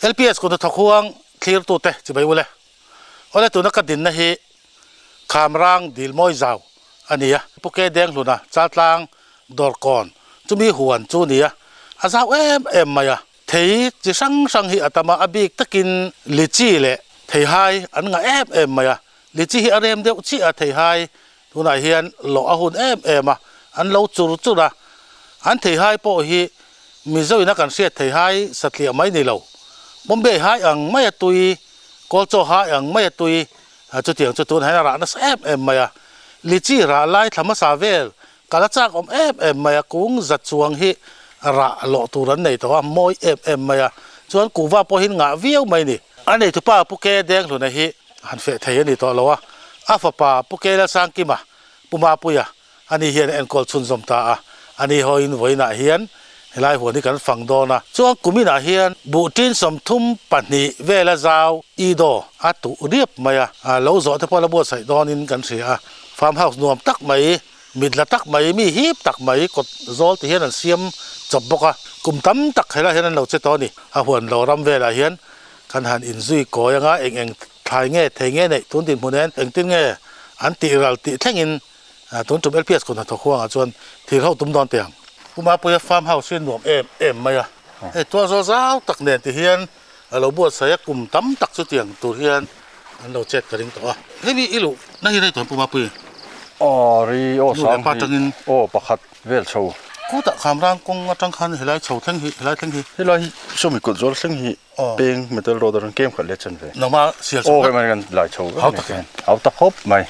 LPS kut hnathawk huang thlirtute chibai ule. Awle tuna ka dinna hi Khamrang Dilmawi Zau a ni a, Pu Ke Denghluna Chaltlang Dawrkawn chumi huan chu a ni a, a zau em em mai a. Thei chi hrang hrang hi a tam a, a bik takin lichi leh theihai an ngah em em mai a. Lichi hi a rem deuh chiah a, theihai tunah hian lawh a hun em em a, an lo chur chur a. An theihai pawh hi Mizo ina kan hriat theihai satliah mai ni lo, Bombay hai ang mai a tui, Kawlchaw hai ang mai a tui, chutiang chu tunah hian a rah nasa em em mai a. Lichi rah lai thla hmasa vel Kal a chak awm em em mai a, kung za chuang hi rah lawh tur an nei tawh a, mawi em em mai a, chuan kuhva pawh hi ngah viau mai ni. A neitupa Pu Ke Denghluna hi han feh thei a ni tawh lo a, a fapa Pu Ke Lalsangkima, Pu Mapuia, ani hian a enkawl chhunzawm ta a, ani hawiin vawiinah hian helai huan hi kan fang dawn a, chuan kuminah hian buh tin 32 vela zau idaw a tuh riap mai a, lo zawh te pawh la buatsaih dawnin kan hria a, farm house nuam tak mai Mit la tak mai, mi hip tak mai kawt zawl ti hian an siam chawp bawk a, kum tam tak helaiah hian an lo che tawh a ni. A huan lo ram velah hian kan han inzui kawi anga eng eng thlai nge thei nge neih tun dinhmun hian engtin nge an tih ral tih thlengin tun tum LPS kut hnathawk huangah chuan thil ho tum dawn teh ang. Pu Mapuia farm house hi nuam em em mai a, hei tual zawl zau tak nen ti hian a lo buatsaih a, kum tam tak chutiang tur hian an lo chet ka ring tawh a. Hemi i luh na hi rei tawh Pu Mapui? Aw ri aw sang hi aw pakhat vel chho. Khutah Khamrang kawng atang khan helai chho thleng hi helai thleng hi. Helai hi sawmi kut zawl thleng hi peng metal road atang kem khat leh chen ve. Nangma sial chho vek. Aw hei kan lai chho vek. Hau tak em. Hau tak khawp mai.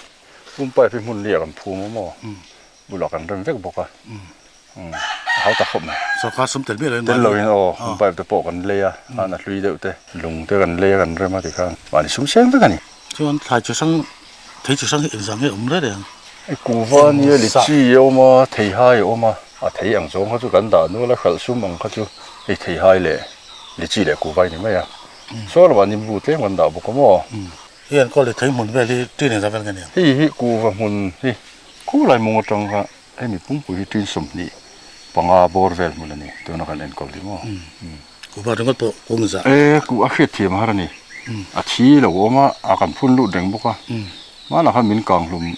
Pum pipe hi hmun liak an phum a maw bulah kan rem vek bawk a. A hau tak khawp mai. Sawrkar sum tel miah loin Tel loin aw home pipe te pawh kan lei a, a hlui deuh te lung te kan lei a kan rem a tikhan mahni sum seng vek a ni. Chuan thlai chi hrang thei chi hrang hi engzah nge awm reng reng? Hei kuhva nia lichi a awm a, theihai a awm a, a thei ang zawng kha chu kan dah nual a, hralh sum ang kha chu hei theihai leh lichi leh kuhva hi ni mai a. Saw lamah nimbu tlem kan dah bawk a maw? Hei an kawl leh thei hmun vel hi tin engzah vel nge ni ang? Hei hi kuhva hmun hi khulai mawng atang kha Hemi pumpui hi tin 25 bawr vel hmun a ni, tuna kan enkawl hi maw? Kuhva ringawt pawh kung zah. E, kuh a hriat thiam har a ni. A thi lo awm a, a kan phun lut reng bawk a. Hmanah khan min kang hlum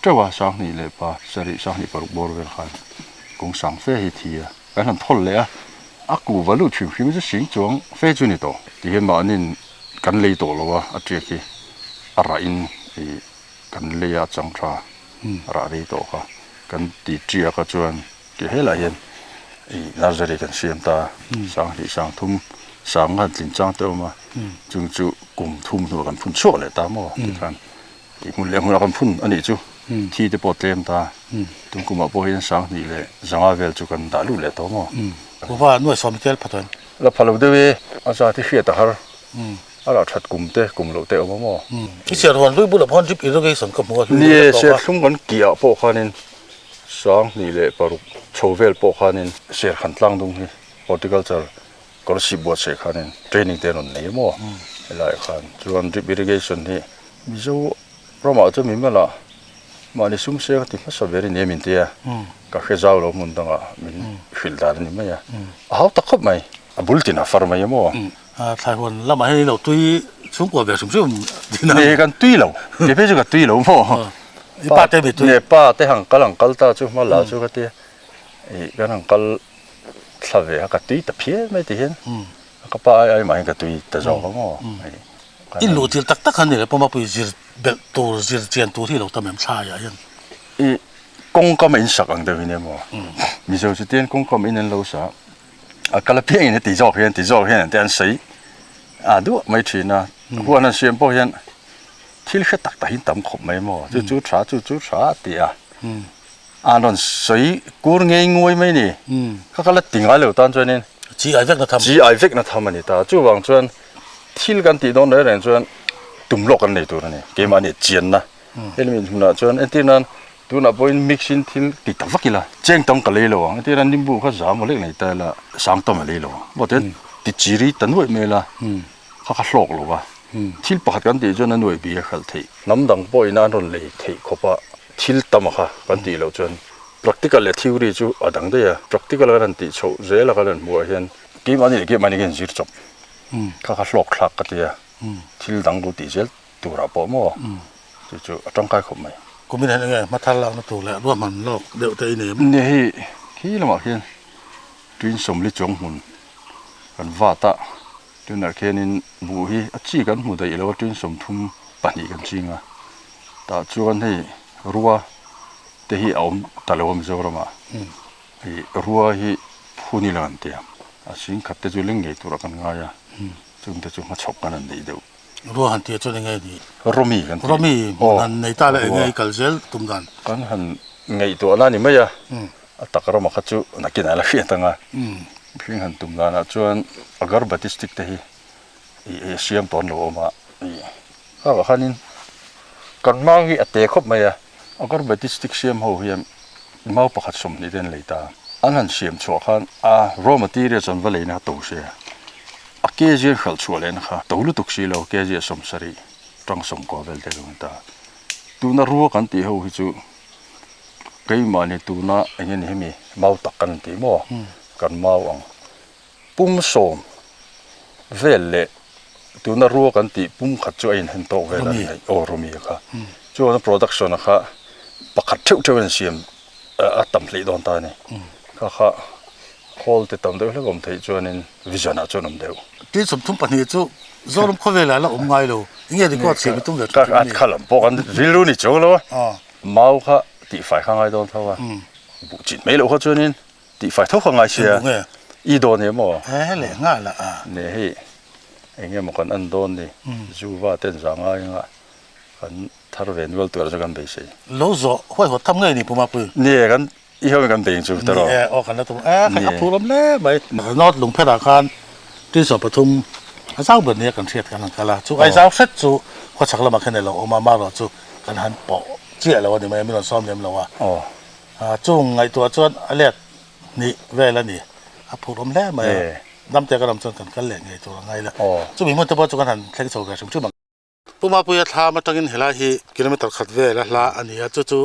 teuh a, 27, 26 bawr vel khan kung sang fe hi thi a. Kan han thawl leh a, a kuhva lut hrim hrim chu sing chuang fe chu ni tawh. Tihian mahniin kan lei tawh lo a, a tiak hi a rahin kan lei a, a chang tha. Rah rei tawh kha kan ti tiak a chuan ti helaiah hian ih nursery kan siam ta 2000 3000 sang khan tlin chang te a awm a chung chu kum thum hnuah kan phun chhuak leh ta maw tikhan ih hmun leh hmunah kan phun a nih chu thi te pawh tlem ta tum kumah pawh hian 2000 leh 500 vel chu kan dah lut leh tawh maw. Kuhva nuai sawm tel pha tawn. La pha lo deuh e a zat hi hriat a har. A rah that kum te kum loh te a awm a maw? I siar huan hlui bulah pawh drip irrigation ka hmu a hlui Ni e, siar thlum kan kih ah pawh khanin 2006 chho vel pawh khanin siar khan tlang dung hi horticulture kawr sip buatsaih khanin training te an rawn nei a maw? Helaiah khan chuan drip irrigation hi Mizo ramah chuan mi mala mahni sum seng a ti hmasa ber in em intia ka hre zau lo hmun dangah min hrilh dan a ni mai a, a hau tak khawp mai a bul tin a far mai a maw? Thlai huan lamah hian ilo tui chhungkua ve hrim hrim din a. Ni kan tui lo, kei phei chu ka tui lo maw. I pa te mi tui. Nge pa te hang kal ang kal ta chu hma la chu ka tia ih kan hang kal thla ve a ka tui ta phian mai ti hian ka pa ai ai mah hian ka tui ta zawk a maw. I luh thil tak tak han ni le pawh mapui zir belh tur zir chian tur hi lo tam em thlaiah hian. I kawngkam a insak ang deuh hi nia maw. Mizo chu tian kawngkam in an lo sa. A kal apiang in heti zawk hian ti zawk hian te an sawi a duah mai thin a huan an siam pawh hian thil hre tak tak hi tam khawp mai maw chu chu tha chu chu tha a ti a an rawn sawi kur ngei nguai mai ni kha kha la ti ngai lo tan chuanin chi ai vek na tham chi ai vek na tham a ni ta chuvang chuan thil kan tih dawn reng reng chuan tum lawk an nei tur a ni keimahni chianna hemi hmunah chuan entir nan Tunah pawhin mix in thil ti tak vak ila, cheng tam ka lei lo ang, entir a nimbu kha zam a lek nei ta ila, sang tam a lei lo ang. Maw tian ti chiri ta nuaih mai ila, kha kha hlawk lo va, thil pakhat kan tih chuan a nuaih bi a hralh theih. Hnam dang pawhin an rawn lei theih khawp a, thil tam a kha kan tih loh chuan practical leh theory chu a dang daih a, practical kan han tih chhoh zel a kan han hmuh ah hian keimahni leh keimahni kan inzir chawp. Kha kha hlawk thlak ka tia, thil dang lo tih zel turah pawh maw chu chu a tangkai khawp mai. Kumin hian enge hma thar lakna tur leh ruahman lawk deuh te i nei em? Nia hei khi lamah khian tuin sawmli chuang hmun kan vat a, tunah khianin buh hi a chi kan hmu daih lo a tuin 32 kan ching a, tah chuan hei rua te hi a awm ta lo a Mizoramah. Hei rua hi phun ila kan ti a, a sing khat te chu leng ngei turah kan ngai a, chung te chu hmachhawk kan han neih deuh. Rua han tih chuan enge ni? Rawmi kan ti. Rawmi han nei ta la enge i kal zel tum dan? Kan han ngaihtuah la ni mai a, a tak rama kha chu nakin ah la hriat ang a. Mihring han tum danah chuan agarbati stick te hi i siam tawn lo awm a, khakah khanin kan mang hi a te khawp mai a. Agarbati stick siam ho hian mau pakhat 20 te an lei ta. An han siam chhuah khan a raw materials an va leina kha to se a, a kg an hralh chhuah lehna kha to lutuk si lo, kg a 70 tang 90 vel te lo ni ta. Tuna rua kan tih ho hi chu keimahni tuna eng nge ni hemi mau tak kan tih maw kan mau ang pum 10 vel leh tuna rua kan tih pum khat chu a inhen tawk vel a ni hei aw Rumi kha chuan a production a kha pakhat theuh theuh in siam a tam hleih dawn ta a ni kha kha khawl te tam deuh hlek awm theih chuanin vision ah chuan awm deuh. Tin 32 chu Zoram khawvelah la awm ngai lo enge record siam i tum ve thin a ni. Kha lam pawh kan rilru ni chuang lo a mau kha tihfai kha ngai dawn tho a buh chin mai loh kha chuanin Tihfai tho kha ngai sia. I dawn em aw? He leh nghal a a. Ne hei eng emaw kan en dawn ni. Zuva ten za ngai anga kan thar ve nual tur chu kan beisei. Lo zawh huai haw tham ngei ni Pu Mapui? Ni kan i ho in kan bei chu ta rawh. Ni e aw kan la tum e kha a phur awm hle mai. North Lungpherah khan 33 a zau ber nia kan hriat kan han kal a, chu ai zau hret chu khawchhak lamah khian ilo awm a, marawh chu kan han pawh chiah lo a ni mai a, min rawn sawm lem lo a. Chung ngaihtuah chuan a let hnih vel a ni. A phur awm hle mai a. Damte ka ram chuan kan kal leh ngei tur a ngai la. Chumi hmun te pawh chu kan han thleng chho ve hrim hrim ang. Pu Mapuia thlam atangin helai hi kilometer khat vel a hla a ni a, chu chu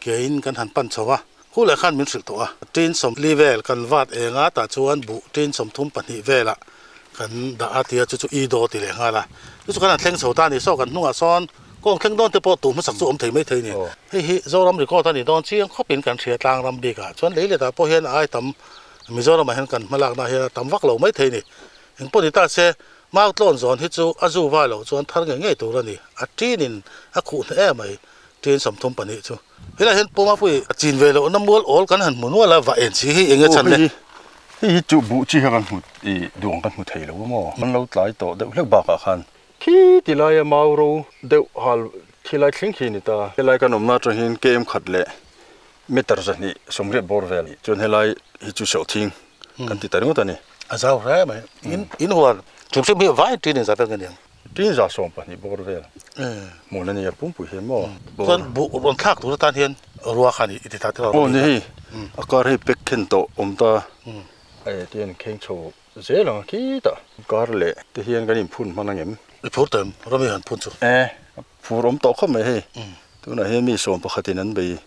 keiin kan han pan chho a. Khu leh khan min hrilh tawh a. Tin 40 vel kan vat eng a, tah chuan buh tin 32 velah kan dah a tia chu chu i daw ti leh nghal a. Chu chu kan han thleng chho ta a ni. Saw kan hnungah sawn Kawng thleng dawn te pawh tuh hmasak chu awm thei mai thei a ni. Hei hi Zoram record a ni dawn chiang khawpin kan hria tlang ram bikah chuan lei letah pawh hian a ai tam Mizoramah hian kan hmalakna hian a tam vak lo mai thei a ni. Eng pawh ni ta se mau tlawn zawn hi chu a zu va loh chuan thar ngei ngei tur a ni. A tinin a khuh hneh em mai tin 32 chu. Helaiah hian Pawmapui a chin ve lohna mual awl kan han hmu nual a, va en si hi eng nge chhan le? Hei hi chu buh chi kha kan hmu i duang kan hmu thei lo a maw? Kan lo tlai tawh deuh hlek bakah khan Khi ti laia mau ro deuh hal khi lai thleng khi a ni ta. Helai kan awmna atang hian kem khat leh meter 280 bawr vel chuan helai hi chu sawh thing kan ti ta ringawt a ni. A zau hle mai. In in huan hrim hrim hi vai tin in za vel nge niang? Tin 120 bawr vel hmun a ni a pumpui hian maw? Chuan buh rawn thlak tur atan hian rua kha ni i ti ta tel a. Aw ni hei a kar hei pack khen tawh awm ta. Hei tihian kheng chho Zel ang a khitah kar leh te hian kan inphun hman angem? I phur tawh em? Rami han phun chu. E, phur awm tawh khawp mai hei. Tunah hian mi 11 in an bei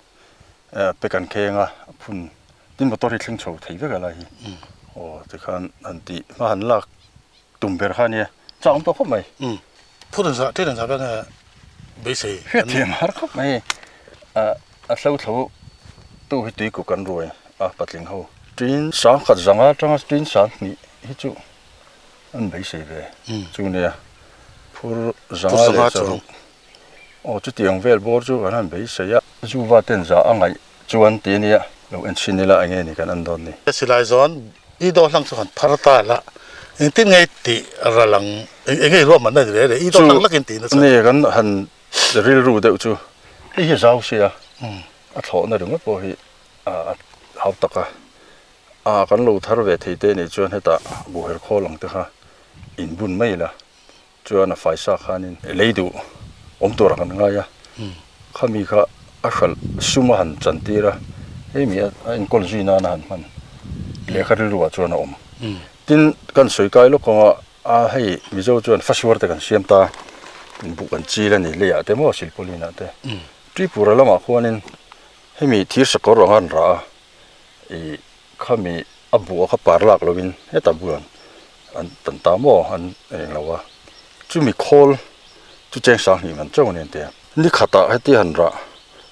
pe kan kheng a, a phun tin motor hi thleng chho thei vek a lai hi. Aw tikhan han tih hma han lak tum ber kha a nia, chak awm tawh khawp mai. Phun an zah, ṭin an zah vek nge beisei? Hriatthiam har khawp mai. A hlo thlo tu hi tui kuk an ruai a patling ho. Tin 10,000 zanga atanga tin 2000 hi chu an beisei ve chu nia phur zanga leh charuk aw chutiang vel bawr chu kan han beisei a. Zuva ten za a ngaih chuan ti ania lo en chhin ila enge ni kan en dawn ni. Silai zawn i daw hlang chu han phar ta la engtin nge tih ral ang enge i ruahmanna ni reh reh i daw hlang lakin tih nasa. Ni kan han Rilru deuh chu hei hi zau sia a thlawhna ringawt pawh hi a hau tak a, a kan lo thar ve thei te nih chuan hetah buhher khawl ang te kha in bun mai ila chuan a faisa khanin lei duh awm tur ah kan ngai a, khami kha a hralh sum a han chan tir a, hei mi a enkawl zui nan a han hman lehkha rilru ah chuan a awm. Tin kan sawi kai lawk ang a. A hei Mizo chuan fasuar te kan siam ta, buh kan chil a ni leiah te maw silpauline ah te. Tripura lamah khuanin hemi thir sakawr ang a an rah a, ih khami a buh a kha par lak lovin heta buan an tan ta maw an eng lo a, chumi khawl chu cheng 2000 man chauh a ni an ti a. Ni khatah heti han rah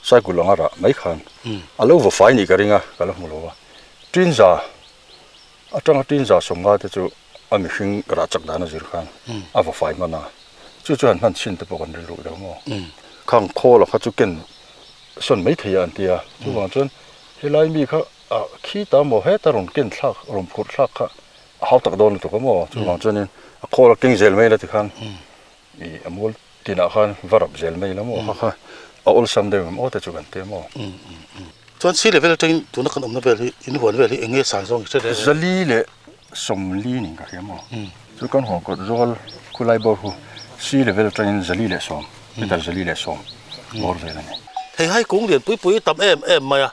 cycle anga rah mai khan a lo va fai nih ka ring a, ka la hmu lo a. Tinza atanga tinza 50 te chu a mihring rah chak dan a zir khan a va fai hman a, chu chu han hman chhin te pawh kan rilru deuh maw. Khang khawl a kha chu ken sawn mai thei a an ti a, chuvang chuan helai mi kha ah khi ta maw heta rawn ken thlak rawn phurh thlak kha a hau tak dawn lutuk a maw, chuvang chuanin a khawl a keng zel mai la tikhan ih a mual tinah khan va rap zel mai la maw kha kha a awlsam deuh em aw te chu kan ti a maw. Chuan sea level atangin tuna kan awmna vel hi in huan vel hi eng nge san zawng i hre reng reng? 440 ning ka hria maw? Chu kan huan kawt zawl khulai bawr hu sea level atangin 410 meter 410 bawr vel a ni. Theihai kung lian pui pui tam em em mai a,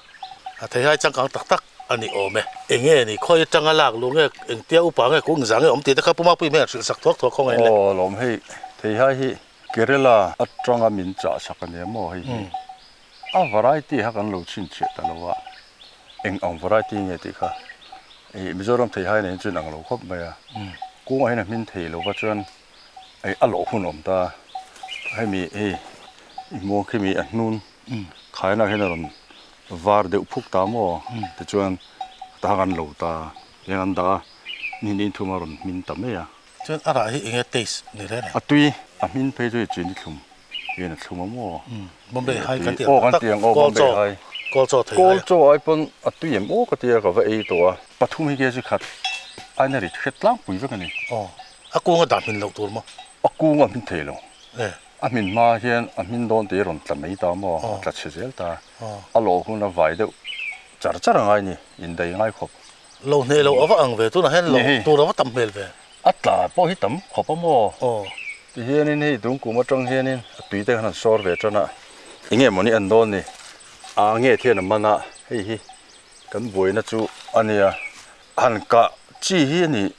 a theihai changkang tak tak a ni awm e. Eng nge ni khawi atanga lak lu nge engtia upa nge kung zang nge awm tih te kha Pumapui hmel hrilh sak thuak thuak khawngaih in le. Aw lawm hei theihai hi Kerala atanga min chah sak a nia maw hei hi. A variety kha kan lo chhinchhiah ta lo a, eng ang variety nge tih kha ih Mizoram theihai nen chuan ang lo khawp mai a, kungah hian a hmin thei lo va chuan ih a lawh hun a awm ta a, hemi hei i hmuh ang khimi a hnun khaina hian a rawn var deuh phuk ta maw tichuan tah khan an lo ta a, tihian an dah a, ni hnih thum a rawn hmin ta mai a. Chuan a rah hi eng nge taste ni reng reng? A tui, a hmin phei chu i chini thlum. Hian a thlum a maw? Bombay hai kan tih ang tak tak kawl chaw kawl chaw thei hai. Kawl chaw ai pawn a tui em aw ka tia ka va ei tawh a. Pathum hi kg khat aina rit hret tlangpui vek a ni. Aw a kung a dah hmin loh tur maw? A kung a hmin thei lo. A hmin hma hian a hmin dawn tih a rawn tla mai ta maw? A tla chhe zel ta. A lawh hun a vai deuh char char a ngai ni, indai ngai khawp. Lo hneh loh a va ang ve tunah hian lo tur a va tam hmel ve. A tla pawh hi tam khawp a maw? Ti hianin hei tung kum atang hianin a tui te khan han sawr ve tan a, enge mawni an dawn ni? A nge thian a man a, hei hi kan buaina chu a nia. Han kah chi hi a nih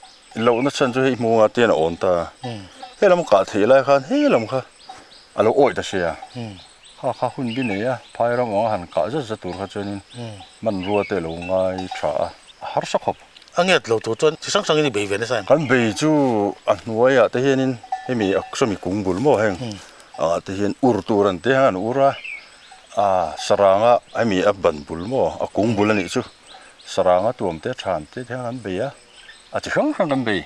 lohna chhan chu hei hmunga te hian a awn ta a, he lam kah theih lai khan he lam kha a lo awih ta sia. Kha kha hun bi nei a, phai ram anga han kah zat zat tur kha chuanin hmanrua te a lo ngai tha a, a harsa khawp. A nget lo tur chuan chi hrang hrangin i bei ve nasa em? Kan bei chu a hnuaiah te hianin hemi a sawmi kung bul maw heng ah te hian ur tur an ti a, an ur a, a saranga hemi a ban bul maw a kung bul a nih chu saranga tuam te than te hian an bei a, a chi hrang hrang kan bei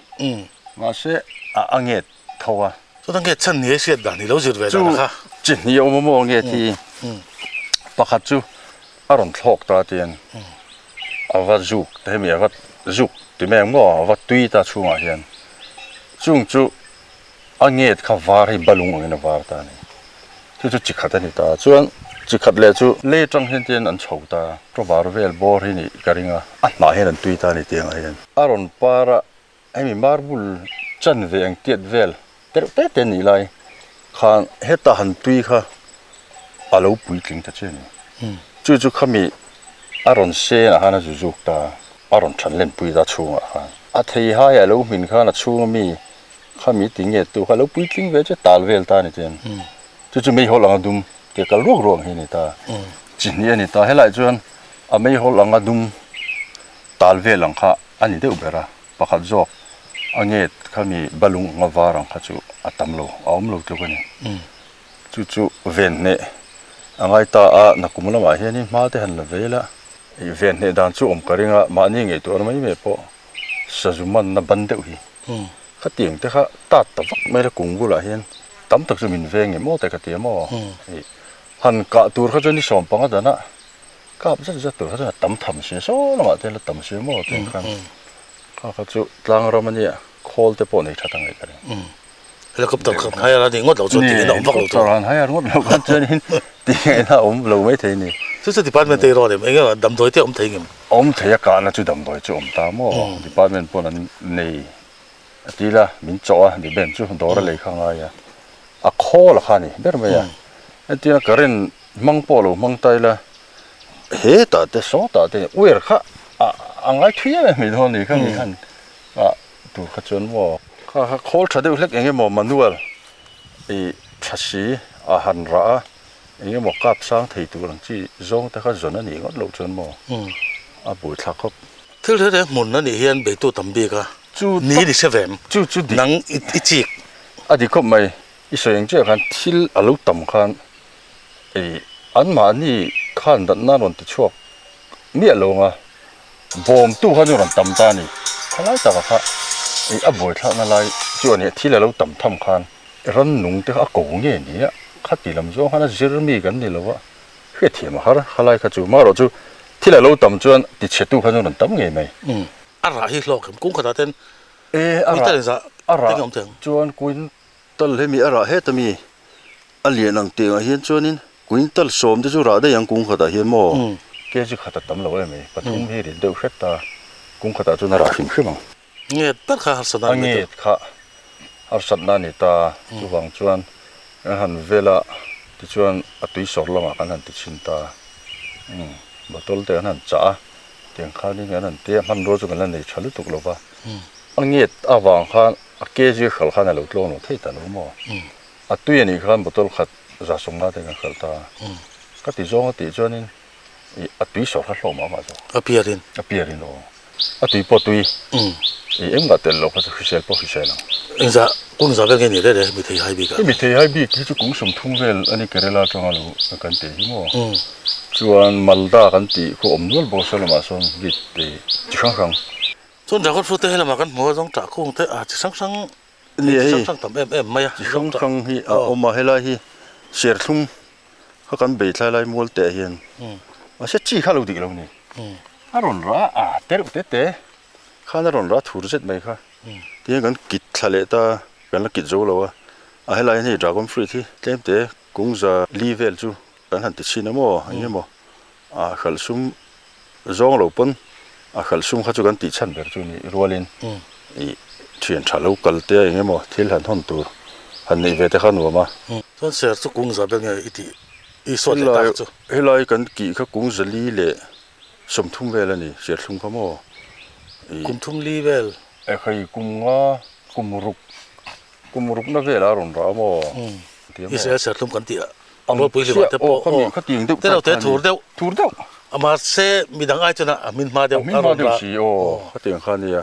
mahse a nget tho a. Chuta nge chhan ni a hriat dan i lo zir ve dan a kha. Chu chi hnih a awm a maw nge thi pakhat chu a rawn thlawk ta tian a va zuk te hemi a va zuk ti mai ang maw a va tui ta chhungah hian chung chu a nget kha var hei balung angin a var ta a ni chu chu chi khat a ni ta chuan chi khat leh chu lei atang hian tian an chho ta tawvar vel bawr hi nih ka ring a a hnah hian an tui ta a ni tiangah hian a rawn par a. Hemi marble chan ve ang tiat vel tereuh te te nih lai khan heta han tui kha a lo puitling ta che a ni. Chu chu khami a rawn senah khan a zu zuk ta a, a rawn than len pui ta chhungah khan. A thei hai a lo hmin khan a chhunga mi khami ti nge tu kha a lo puitling ve che tal vel ta a ni ten. Chu chu meihawl anga dum ke kal ruak ruak ang hi a ni ta. Chi hnih a ni ta. Helaiah chuan a meihawl anga dum tal vel ang kha a ni deuh ber a. Pakhat zawk a nge khami balung anga var ang kha chu a tam lo, a awm lo tluk a ni. Chu chu ven hneh a ngai ta a, nakum lamah hianin hma te han la ve ila, ih ven hneh dan chu awm ka ring a, mahni ngaihtuah mai mai pawh sazu manna ban deuh hi. Khatiang te kha tat ta vak mai la kung bulah hian tam tak chu min veng em aw te ka ti a maw? Ih han kah tur kha chuan ni 15 danah Kap zat zat tur kha chuan a tam tham si saw lamah te la tam si maw tih khan kha kha chu tlang ram ania khawl te pawh nei tha ta ngaih ka ring. Helicopter khan hire a nih ngawt lo chuan tih in a awm vak lo tur. Helicopter han hire ngawt lo khan chuan in tih ngaihna a awm lo mai thei ni. Chu chu department te i rawn em eng emaw damdawi te a awm thei ngem? Awm thei a kahna chu damdawi chu awm ta maw department pawn an nei a ti la min chawh a ni ben chu dawr a lei kha ngai a a khawl a kha ni ber mai a hetiang current Hmang pawh lo hmang ta ila, hetah te sawtah te uer kha a ngai thui em em mai dawn a ni kha mi khan ah tur kha chuan maw. Kha kha khawl tha deuh hlek eng emaw manual ih tha si a han rah a eng emaw kap sang thei tur ang chi zawng te kha zawn a nih ngawt loh chuan maw a buaithlak khawp. Thil reng reng hmun a nih hian beitu tam bik a. Chu Ni ni hre ve em? Chu chu dik. Nang i chik. A dik khawp mai. I sawi ang chiah khan thil a lo tam khan ei anmahni khan natna rawn ti chhuak miah lo ang a, bawmtu khan chu rawn tam ta a ni. Khalai taka kha ei a buaithlakna lai chu a ni a, thil a lo tam tham khan rannung te kha a ko nge ni a, khati lam zawng khan a zir mi kan ni lo a, hriatthiam a har khalai kha chu. Marawh chu thil a lo tam chuan tichhetu khan chu rawn tam ngei mai. A rah hi hlawk em? Kung khatah ten E a rah a rah chuan quintal hemi a rah het ami a lian ang tih ah hian chuanin quintal sawm te chu rah daih ang kung khatah hian maw? Kg khat a tam lo em mai pathum hi rit deuh hret ta kung khatah chuan a rah hrim hrim ang. Nget ber kha harsatna a ni ta. A nget kha harsatna a ni ta chuvang chuan kan han vel a tichuan a tui sawr lamah kan han ti chhin ta umm bottle te kan han chah a. Tiang khanin kan han tia hmanrua chu kan la nei tha lutuk lo va, a nget avang khan a kg hralh khan a lo tlawng lo thei ta lo maw? A tui a nih khan bottle khat za sawmnga te kan hralh ta a, ka ti zawng a tih chuanin ih a tui sawr kha hlawh mah mah zawk. A piarin? A piarin aw. A tui pawh tui ih engmah telh loh kha chu hrisel pawh hrisel ang. Engzah kung zah vel nge ni rere mi thei hai bik ah? Mi thei hai bik hi chu kung sawmthum vel a ni Kerala atanga lo kan teh hi maw? Chuan Malda kan tih khu awm nual bawk saw lamah sawn bik te chi hrang hrang. Chuan dragon fruit te helamah kan hmu a zawng tah khung te a chi hrang hrang Ni chi hei hrang hrang tam em em mai a. Chi hrang hrang hi a awm a helai hi serthlum kha kan bei thlai lai mual teh hian mahse chi kha lo dik lo ni. A rawn rah a te reuh te te khan a rawn rah thur zet mai kha tihian kan kit thla leh ta kan la kit zo lo a a helai hian hei dragon fruit hi tlem te Kungza li vel chu kan han ti chhin a maw eng emaw a hralh sum zawng lo pawn a hralh sum kha chu kan tih chhan ber chu ni rualin ih thian tha lo kal te eng emaw thil han hawn tur han neih ve te kha nuam a. Chuan ser chu Kungza ber nge i tih i sawt leh tak chu? Helai kan kih kha Kungza li leh 30 vel a ni serthlum kha maw ih. Kum thum li vel. Ekhai kum nga kum ruk Kum rukna velah a rawn rah a maw? Israel serthlum kan tih a ropui hlimah te pawh aw te lo te thur deuh thur deuh mahse midang ai chuan a hmin hma deuh a rawn rah si aw khatiang kha nia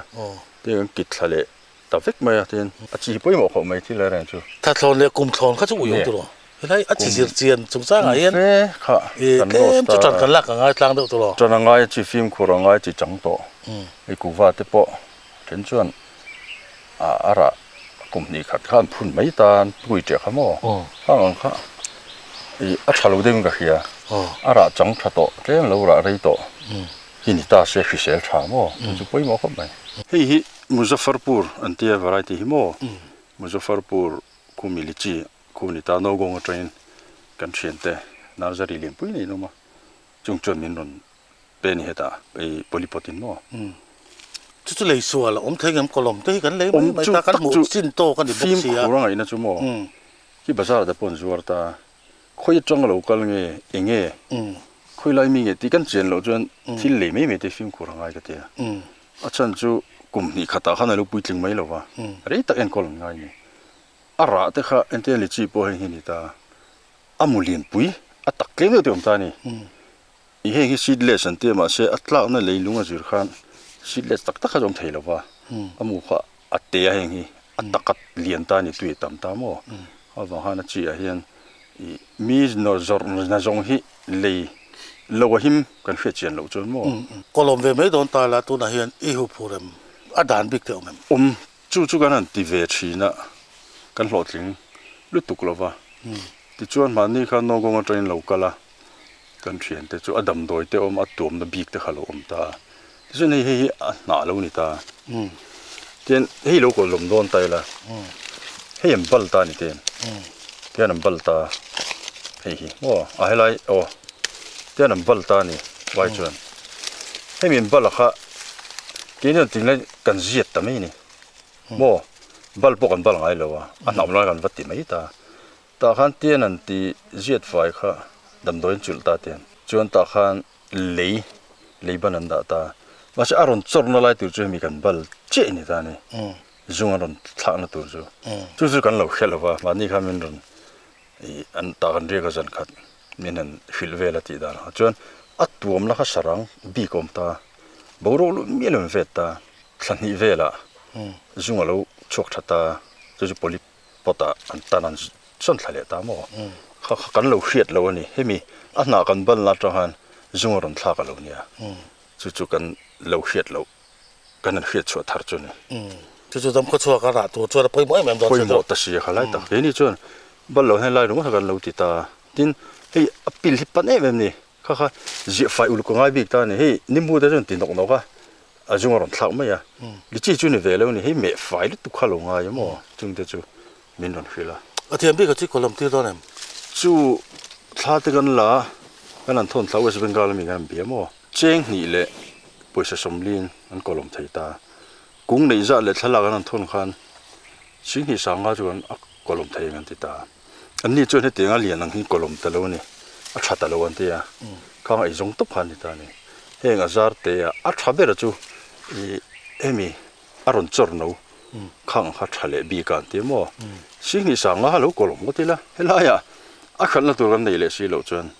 tiang an kit thla leh ta vek mai a tin a chi pawimawh khawp mai thil reng chu thathlawn leh kum thlawn kha chu ui awm tur aw helai a chi zir chian chungchangah hian kha tlem chu tan kan lak a ngai tlang deuh tur aw tan a ngai chi fimkhur a ngai chi chang tawh hei kuva te pawh then chuan a rah kum hnih khat khan phun mai tan pui teh kha maw khang ang kha ih a tha lo deuhin ka hria a rah chang tha tawh tlem lo rah rei tawh hi ni ta se hrisel tha maw chu chu pawimawh khawp mai. Hei hi Muzaffarpur an tia variety hi maw Muzaffarpur khumi lichi khu ni ta Nowgong atangin kan thiante nursery lianpui nei an awm a chung chuan min rawn Pe ni hetah ei polypot in maw? Chu chu lei sual a awm thei ngem kawlawm te hi kan lei mai mai ta kan hmuh chin tawk a ni bawk si a. Fimkhur a ngaihna chu maw? Khi bazar te pawh an zuar ta. Khawi atanga lo kal nge eng nge khawi lai mi nge tih kan chian loh chuan thil lei mai mai te fimkhur a ngai ka ti a. A chhan chu kum hnih khatah khan a lo puitling mai lo va, rei tak enkawl an ngai ni. A rah te kha entir lichi pawh heng hi a ni ta. A mu lianpui a tak tlem deuh te awm ta a ni. I heng hi seedless an ti a mahse a tlakna leilung a zir khan seedless tak tak kha chu awm thei lo va, a mu kha a te a heng hi a taka lian ta a ni tui a tam ta maw avang khan a chi ah hian ih mi zawrh na zawng hi lei lo a him kan hriat chian loh chuan maw. Kawlawm ve mai dawn ta la tunah hian i huphur em a dan bik te awm em? Awm chu chu kan han ti ve thin a kan hlawhtling lutuk lo va tichuan mahni khan Nongong atangin lo kal a. Kan thiante chu a damdawi te awm a tuamna bik te kha lo awm ta a, tichuan hei hei hi a hnah lo ni ta tian hei lo kawl lawm dawn ta ila hei an bal ta a ni ten tian an bal ta hei hi maw a helai aw tian an bal ta a ni vai chuan hemi an bal a kha keini chuan tinglai kan ziat ta mai a ni maw bal pawh kan bal ngai lo a a hnah awm lai kan va ti mai ta. Tah khan tian an ti ziat fai kha damdawiin chulh ta tian chuan tah khan lei lei ban an dah ta mahse a rawn chawrhna lai tur chu hemi kan bal chiah a ni ta a ni zung an rawn thlakna tur chu chu chu kan lo hre lo va mahni khan min rawn ih an tah kan riak a zan khat min han hrilh vel a tih dan ah chuan a tuamna kha sarang bik a awm ta boruak luh mial em vet ta thla hnih velah. Zung a lo chhuak tha ta, chu chu poly pot ah an tan an sawn thla leh ta maw? Kha kha kan lo hriat lo a ni. Hemi a hnah kan ban la atang khan zung a rawn thlak a lo nia. Chu chu kan lo hriat loh, kan han hriat chhuah thar chu a ni. Chu chu dam khawchhuak a rah tur chuan a pawimawh em em dawn che chu. Pawimawh ta si a kha lai tak. Keini chuan ban lo hian lai ringawt kha kan lo ti ta. Tin, hei a pil hi pan em em ni. Kha kha ziah fai uluk a ngai bik ta a ni. Hei nimbu te chuan ti nawk nawk a, a zung a rawn thlak mai a. Lichi chu ni ve lo a ni. Hei meh fai lutuk kha lo ngai a maw? Chungte chu min rawn hrilh a. A thiam bik a chi kawlawm tir dawn em? Chu thla te kan la, kan han thawn thla West Bengal ami kan han bia maw? Cheng hnih leh pawisa sawmlin an kawlawm thei ta. Kung neih zah leh thlalak an han thawn khan Singhnih sanga chuan a kawlawm thei ang an ti ta. Anni chuan hetiang a lian ang hi kawlawm ta lo a ni, a tha ta lo an ti a, khang ei zawng tawp kha an ni ta a ni. Heng a zar te a, a tha ber chu ih hemi a rawn chawr no khang ang kha tha leh bik a an ti a maw? Singhnih sanga kha lo kawlawm ngawt ila, helaiah a hralhna tur kan nei leh si loh chuan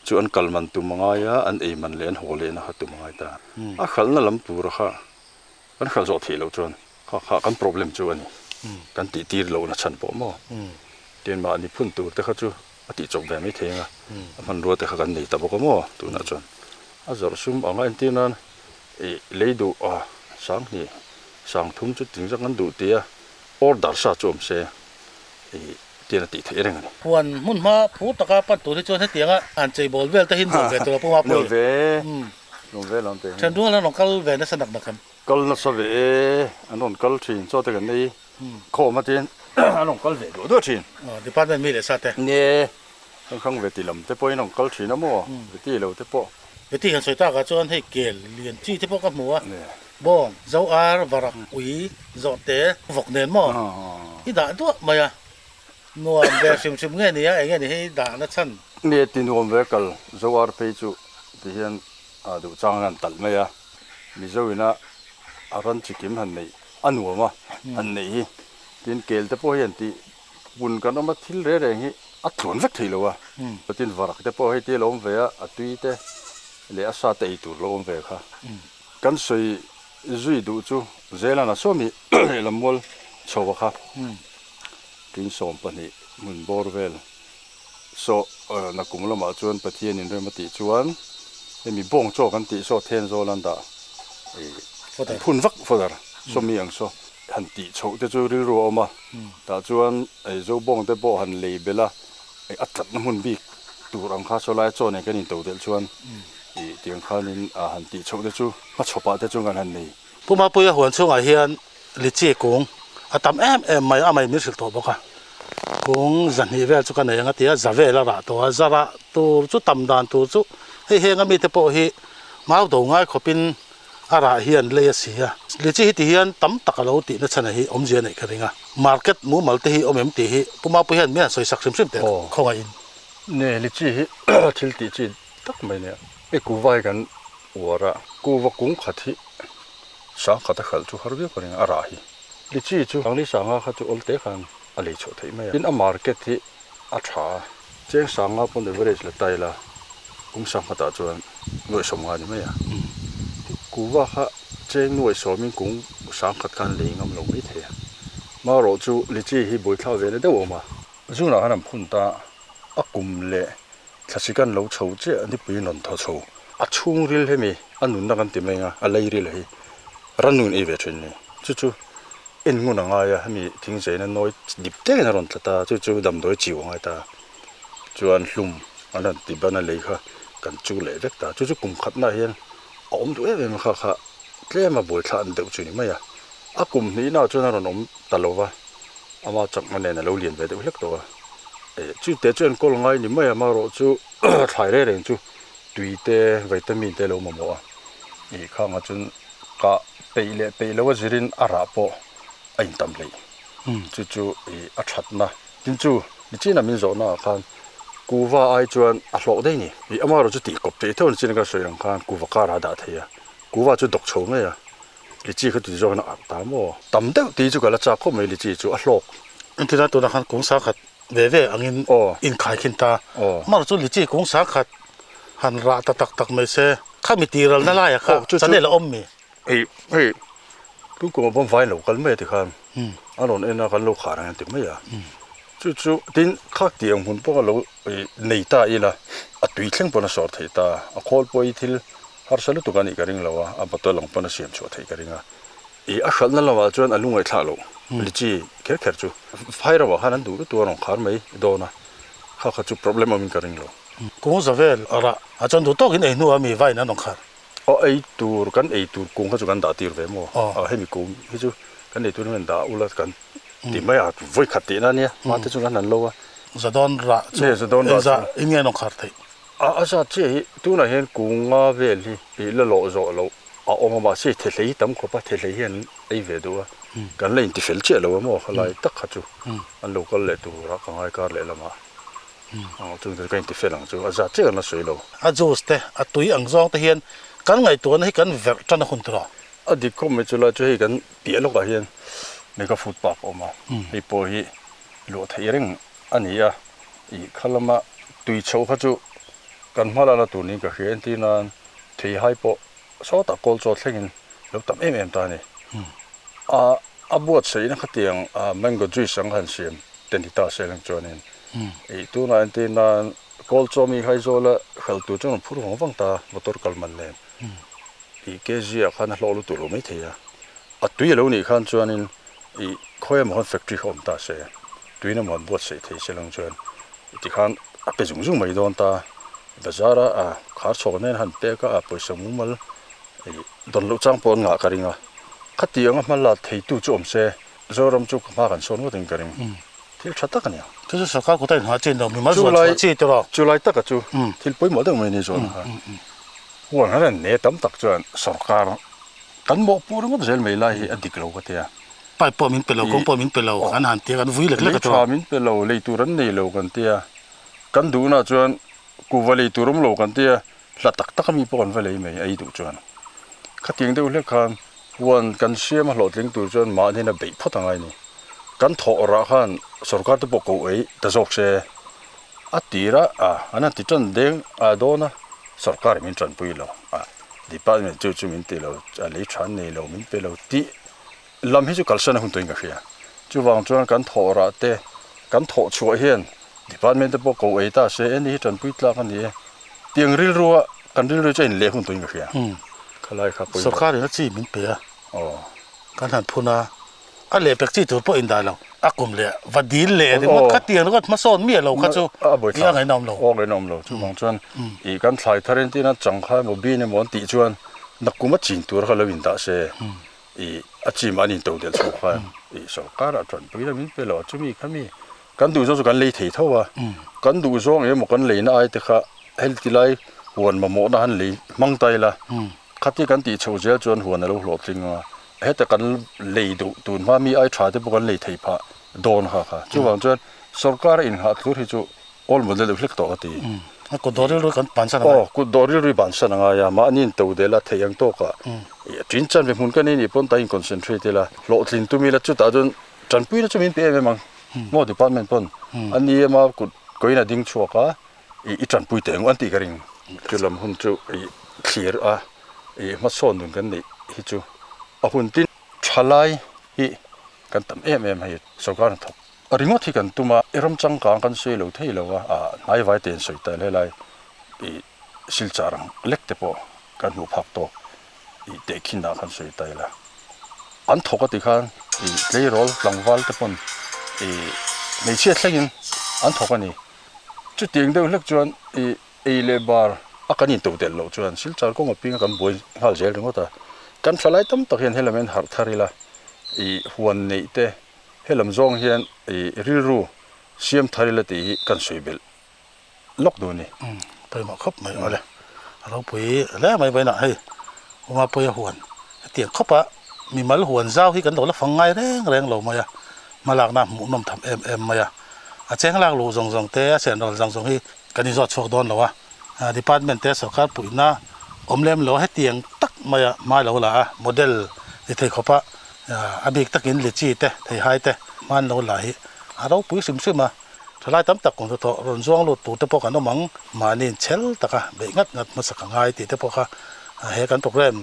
chu an kal man tum a ngai a, an ei man leh an haw lehna kha tum a ngai ta. A hralhna lam tur kha Kan hralh zawh theih loh chuan kha kha kan problem chu a ni. Kan tih tir lohna chhan pawh maw? Tin mahni phun tur te kha chu a tih chawp ve mai thei ang a, a hmanrua te kha kan nei ta bawk a maw tunah chuan. A zawrh sum anga entir nan ih lei duh a sanghnih sangthum chu ting zak an duh tia order sa chu awm se ih tian a tih theih reng a ni. Huan hmun hma phur taka pan tur hi chuan hetianga han cheibawl vel te hi nuam ve tur a puma pawh i. Nuam ve. Nuam ve lam te hi. Then rual an rawn kal ve nasa nak nak em? Kal nasa ve e, an rawn kal thin, chaw te kan nei khawm a tin an rawn kal ve duah duah thin. Aw, department mi leh sa te. Nie, kan hrang ve ti lam te pawhin an rawn kal thin a maw, ve ti lo te pawh. Ve ti han sawi tak ah chuan hei kel lian chi te pawh ka hmu a, bawng, zo ar, varak, ui, zawh te, vawk nen maw i dah duah mai a, nuam ve hrim hrim nge nia eng nge ni hei dah na chhan. Nie ti nuam ve kal, zo ar phei chu ti hian a duh chang an han talh mai a, Mizo ina a ran chi kim han neih a nuam a, han neih hi tin kel te pawh hi an tih hun kan awm a, thil reng reng hi a tluan vek thei lo a, tin varak te pawh hei ti a lo awm ve a, a tui te leh a sa te ei tur lo awm ve kha kan sawi zui duh chu Zelana sawmi lehlam mual chho a kha tin 12 hmun bawr vel. Saw nakum lamah chuan Pathian in rem a tih chuan hemi bawng chaw kan tih saw then zawl an dah ih phun vak fawdar sawmi ang saw han tih chhoh te chu rilru a awm a tah chuan ei zo bawng te pawh han lei belh a a tlatna hmun bik tur ang kha saw lai chaw nen kan in to delh chuan ih tiang khanin a han tih chhoh te chu hmachhawpah te chuan kan han nei. Pu Mapuia huan chhungah hian Lichi kung a tam em em mai a, mai min hrilh tawh bawk a. Kung zahnih vel chu ka nei ang a ti a, za vel a rah tawh a, za rah tur chu tam dan tur chu hei heng a mite pawh hi mau do ngai khawpin a rah hian lei a si a. Lichi hi ti hian tam tak a lo tihna chhan a hi awmzia neih ka ring a, market mumal te hi awm em tih hi Pu Mapui hian min han sawi sak hrim hrim teh khawngaihin. Nge lichi hi thil tih chi tak mai nia, hei kuva hi kan uar a, kuva kung khat hi Sangkhat a hralh chu har viau ka ring a, a rah hi. Lichi chu Sangli Sanga kha chu awlte khan a lei chhuah theih mai a. Tin a market hi a tha a, Cheng Sanga pawn average la ta ila kum sangkhatah chuan nuaih sawm nga ni mai a. Kuva kha cheng nuaih sawmin kung sangkhat khan lei ngam lo mai thei a. Marawh chu lichi hi buaithlak ve na deuh a awm a. Zunah khan an phun ta a kum leh Thlasi kan lo chho chiah nipui rawn thaw chho. A chhungril hemi a nunna kan ti mai ang a, a leiril hi rannun ei ve thin ni. Chu chu en ngun a ngai a, hemi thingzeina nawi dip deuhin a rawn tla ta, chu chu damdawi chiu a ngai ta. Chuan hlum an rawn ti ban a lei kha kan chu leh vek ta. Chu chu kum khatnaah hian a awm duh em em a kha kha tlem a buaithla an deuh chu ni mai a. A kum hnihnaah chuan a rawn awm ta lo va. Ama chakna nen a lo lian ve deuh hlek tawh a, eh chute chu enkawl ngai ni mai a, amaherawh chu thlai reng reng chu tui te vitamin te a lo mamawh a, ih khangah chuan kah peih leh peih loh a zirin a rah pawh a intam hleih chu chu ih a thatna tin chu nichinah min zawhna ah khan kuva ai chuan a hlawh daih ni, ih amaherawh chu tih kawp theih tho nichin ka sawi ang khan kuva karah a dah thei a, kuva chu dawk chho mai a. Lichi kha tui zawk in a arh ta maw? Tam deuh tih chu ka la chak khawp mai lichi chu a hlawk. Engtin a tunah khan kung sangkhat ve ve angin inkhai khin ta. Amaherawhchu chu lichi kung sangkhat han rah ta tak tak mai se khami tih ralna laiah kha chanel a awm mi? Hei hei Tun kum ah pawh vai lo kal mai a tikhan a rawn en a kan lo khar ang an ti mai a. Chu chu tin khak tih ang hmun pawh ka lo nei ta ila a tui thleng pawn a sawr theih ta a khawl pawh hi thil harsa lutuk a nih ka ring lo a, a bottle ang pawn a siam chhuah theih ka ring a. Ih a hralhna lamah chuan a lungngaihthlak loh lichi kher kher chu phai ro ah khan an duh lutuk a rawn khar mai dawn a, kha kha chu problem awmin ka ring lo. Kung za vel a rah a chuan duh tawkin ei hnuah mi vaiin an rawn khar. Aw ei tur kan ei tur kung kha chu kan dah tir ve maw? Aw hemi kung hi chu kan ei tur hian dah ula kan ti mai a, vawi khat tihna ania hma te chu kan han lo a. Zadawn rah chu engzah in nge an rawn khar theih? A a zat chiah hi tunah hian kung nga vel hi ih la lawh zawh loh a awm a mahse thehlei hi tam khawp a, thehlei hi an ei ve duh a, kan la intifel chiah lo a maw khalai tak kha chu an lo kal leh turah ka ngai kar leh lamah. Aw chung chu ka inti fel ang chu a zat chiah kan la sawi lo. A juice te, a tui ang zawng te hian kan ngaihtuahna hi kan verh tan a hun tur a. A dik khawp mai chu lai chu hei kan piah lawkah hian mega food park a awm a, hei pawh hi luah theih reng a ni a, ih kha lama tui chho kha chu kan hma lana tur niin ka hria entir nan theihai pawh sawtah kawl chaw thlengin lo tam em em ta a ni. A a buatsaihna khatiang mango juice ang han siam te ni ta se lang chuanin ih tunah entir nan kawl chaw mi Aizawla hralh tur chuan an phur vang vang ta motor kal man nen ih kg ah khan a hlawh lutuk lo mai thei a, a tui a lo nih khan chuanin ih khawi emaw khan factory kha awm ta se tuin emaw an buatsaih thei se lang chuan tikhan a pe zung zung mai dawn ta bazar a ah khar chhawk nen han pek a ah pawisa mumal ih dawn loh chang pawh an ngah ka ring a khatiang a hma la theitu chu awm se. Zoram chu ka hma kan sawn ngawt in ka ring. Thil tha tak a nia. Chu chu sarkar kut a inhah chin lo, mimal zuan chhuah chi tawh lo. Chu lai taka chu thil pawimawh deuh mai ni zawn kha. Huan han an ne tam tak chuan sarkar kan mawhpuh ringawt zel mai lai hi a dik lo ka tia. Pipe pawh min pe lo, kawng pawh min pe lo, kan han tia kan vui lek lek a tawh. Lei tha min pe lo, lei tur an nei lo kan tia. Kan duhna chuan kuhva lei tur awm lo kan tia. Hla tak tak a mi pawh kan va lei mai a ei duh chuan. Khatiang deuh hlek khan huan kan siam a hlawhtling tur chuan mahni a beih phawt angai ni. Kan thawh rah khan sorkar te pawh ko ei ta zawk se a tir a, a an han ti tan deng a dawn a, sorkar in min tanpui lo a, department chu chu min ti lo, a lei tha an nei lo, min pe lo tih lam hi chu kalsan a hun tawhin ka hria. Chuvang chuan kan thawh rah te kan thawh chhuah hian department te pawh ko ei ta se eni hi tanpui tlak a ni e. Tiang rilrua kan rilru chu a inleh hun tawhin ka hria. Khalai kha pawimawh. Sorkar in a chi min pe a. Kan han phun a, a lehpek chi tur pawh indah lo. A kum leh va dil leh ringawt kha tiang ringawt hmasawn miah lo kha chu i a ngaihna awm lo. Aw ngaihna awm lo. Chuvang chuan ih kan thlai thar entir a changkha emaw bin emaw an tih chuan nakum a chin tur kha lo indah se ih a chim an into delh chho khan ih sorkar ah tanpui la min pe lo a chumi kha mi Kan duh zawng chu kan lei thei tho a, kan duh zawng emaw kan leina ai te kha hel ti lai huan mamawhna han lei hmang ta ila, khati kan tih chhoh zel chuan huan a lo hlawhtling a, heta kan lei duh tun hma mi ai tha te pawh kan lei thei phah dawn kha kha. Chuvang chuan sorkar a inghah thlur hi chu awl model deuh hlek tawh ka ti. A kut dawh rilru kan bansan a ngai. Aw, kut dawh rilru i bansan a ngai a, mahni in to del a theih ang tawkah tin chan ve hmun kan ei nih pawn ta in concentrate ila, hlawhtlin tum ila chutah chuan tanpuina chu min pe em em ang. Maw department pawn an ni ema kut koin a ding chhuak a ih i tanpui teh ang an tih ka ring. Chu lam hun chu ih thlir a ih hmasawn nun kan neih hi chu a hun tin thalai hi kan tam em em hei sorkar hnathawk ringawt hi kan tum a i ram changkang kan sawi lo thei lo a ah hnaivai te in sawi ta helai ih silchar ang lek te pawh kan hmuh phak tawk ih tehkhin ah khan sawi ta ila. An thawk a ti khan ih tleirawl tlangval te pawn ih hmeichhia thlengin an thawk a ni. Chutiang deuh hlek chuan ih ei leh bar a kan into telh loh chuan silchar kawng a ping a kan buai nghal zel ringawt a. Kan thalai tam tak hian helam hian harh thar ila ih huan neih te helam zawng hian ih rilru siam thar ila tih hi kan sawi belh lawk duh a ni. Pawimawh khawp mai awle. A ropui hle mai vawiinah hei Umapuia huan hetiang khawpa mimal huan zau hi kan lo la fang ngai reng reng lo mai a, hmalakna hmuhnawm tham em em mai a. A cheng lak luh zawng zawng te, a senrawl zawng zawng hi kan inzawt chhuak dawn lo a, department te sorkar puihna awm lem lo hetiang tak maia hma lo la a, model ni thei khawpa a bik takin lichi te, theihai te hman lo la hi a ropui hrim hrim a. Thalai tam tak kawng thawh rawn zuang lut tur te pawh kan awm ang, mahni inchhel taka beih ngat ngat hmasa ka ngai tih te pawh kha he kan program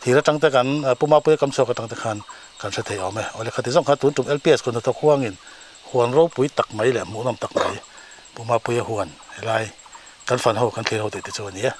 thir atang te kan Pu Mapuia kam chhuak atang te khan kan hre thei awm e. Awle khati zawng kha tun tum LPS kut hnathawk huangin huan ropui tak mai leh hmuhnawm tak mai Pu Mapuia huan helai kan fan ho kan thlir ho tih te chu a ni e.